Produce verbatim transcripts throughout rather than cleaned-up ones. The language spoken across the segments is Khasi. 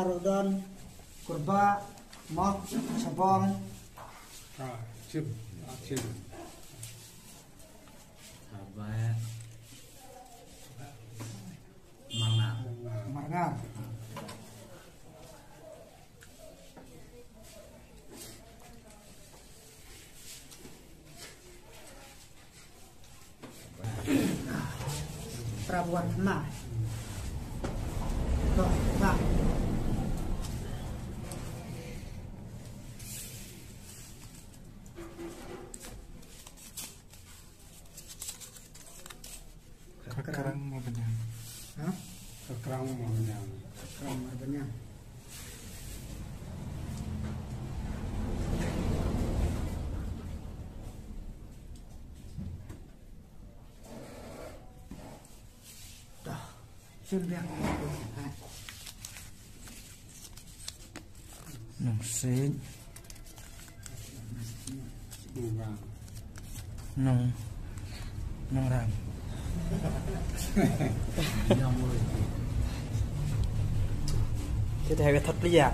Marngar ruh don. Kurbah, Mok, Shabong. Ah, Chim. Ah, Chim. Kurbah. Marngar. Marngar. Prabwat ma. Toh, ma. Kakrang Marbaniang. Ha? Kakrang Marbaniang. Kakrang Marbaniang. Dah. Shin biang. Nong Sing. Nong, Nong Ram. Kita harus tetap lihat.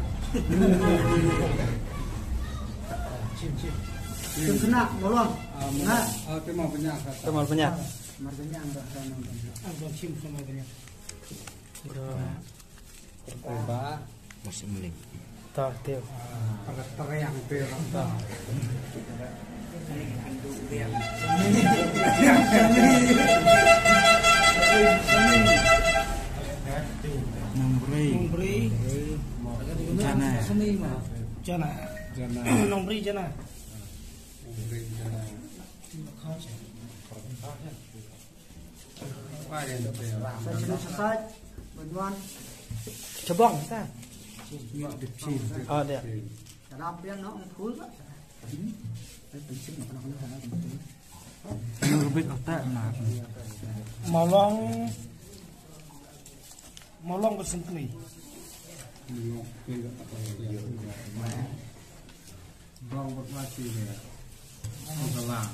Chim, chim. Chim kena, Mawlong. Ah, Mawlong. Nah. Ah, Marbaniang. Marbaniang. Marbaniang, dah, dah, dah. Ah, Chim, Marbaniang. Bro. Kurbah. Masih mending. Tah, tip. Pada teriang, tip. Tah. Nong Bri. Nong Bri. Jana. Jana. Jana. Nong Bri Jana. Nong Bri Jana. Sa sien sa sait, ban wan. Shabong, sa. Oh, dia. Ka dap ïa nga ong phul ba. Ai, pynshim na kano kano. Nong Bri otak na. Mawlong. Mawlong ba sengkli. Bong bad masi ne. Kurkalang.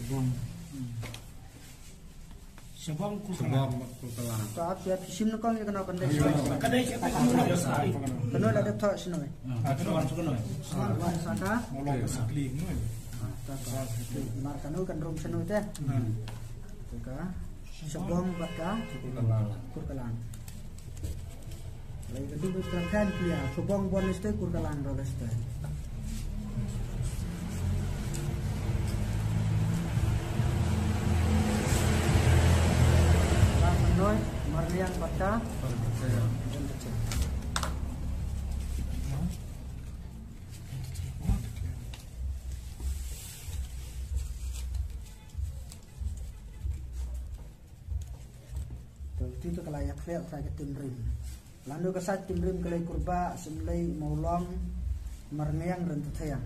Bong. Shabong Kurkalang. Shabong bad Kurkalang. Ka ap ïa phi shim na kong ïa kano kan dei. Ka dei sha kano. Kano la dep thoh shano. Ah, kano wan sha kano. Wan sa ka. Mawlong ka sakli kano. Ah, ta ka. Mar kano kan rum shano te. Hmm. Te ka. Shabong bad ka. Kurkalang. Kurkalang. Lai ka dum ka kan clear. Shabong bon leste, Kurkalang ro leste. Mar Manoi, Marliang bad ka. To, ito to ka la ïa khleh sa ka team rim. Lano ka sait team rim ka Lei Kurbah, Siem Lei, Mawlong, Marngiang, Ryntathiang.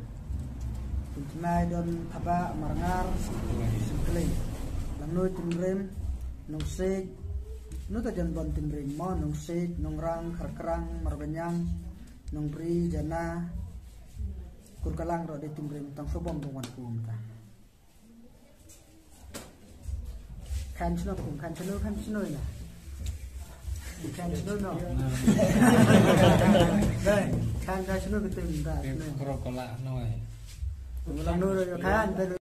Tynai don Thaba, Marngar, Sengkling. Langno Tynrim, Nongsiej, nu ta jon bon Tynrim mo, Nongsiej, Nongrang, Kharkrang, Marbaniang, Nongbri, Jana, Kurkalang ro de Tynrim, tang sobong dong wan kum ta. Kan sino kum, kan sino, kan sino na. Kan sino no. Dai, kan da sino ke tim da. Krokola no. Ulang dulu kan.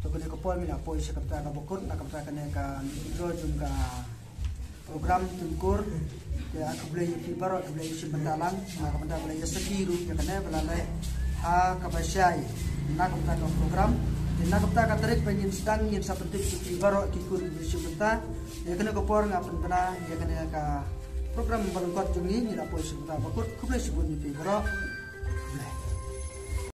To kane ka por ngi la poi sha ka bynta kaba kut, na ka bynta kane ka intro jong ka program Tyngkur. Te khublei ïa phi baroh, khublei ïa shim bynta lang, na ka bynta ba la ïa sakhi ruh ïa kane ba la leh ha kaba shai na ka bynta ka program. Te na ka bynta ka tarik ba ngin sdang ngin sa pyntip ïa phi baroh ki khun ki shim bynta. Ïa kane ka por nga pynbna ïa kane ka program ba lyngkot jong ngi, ngi la poi sha ka bynta ba kut, khublei shibun ïa phi baroh.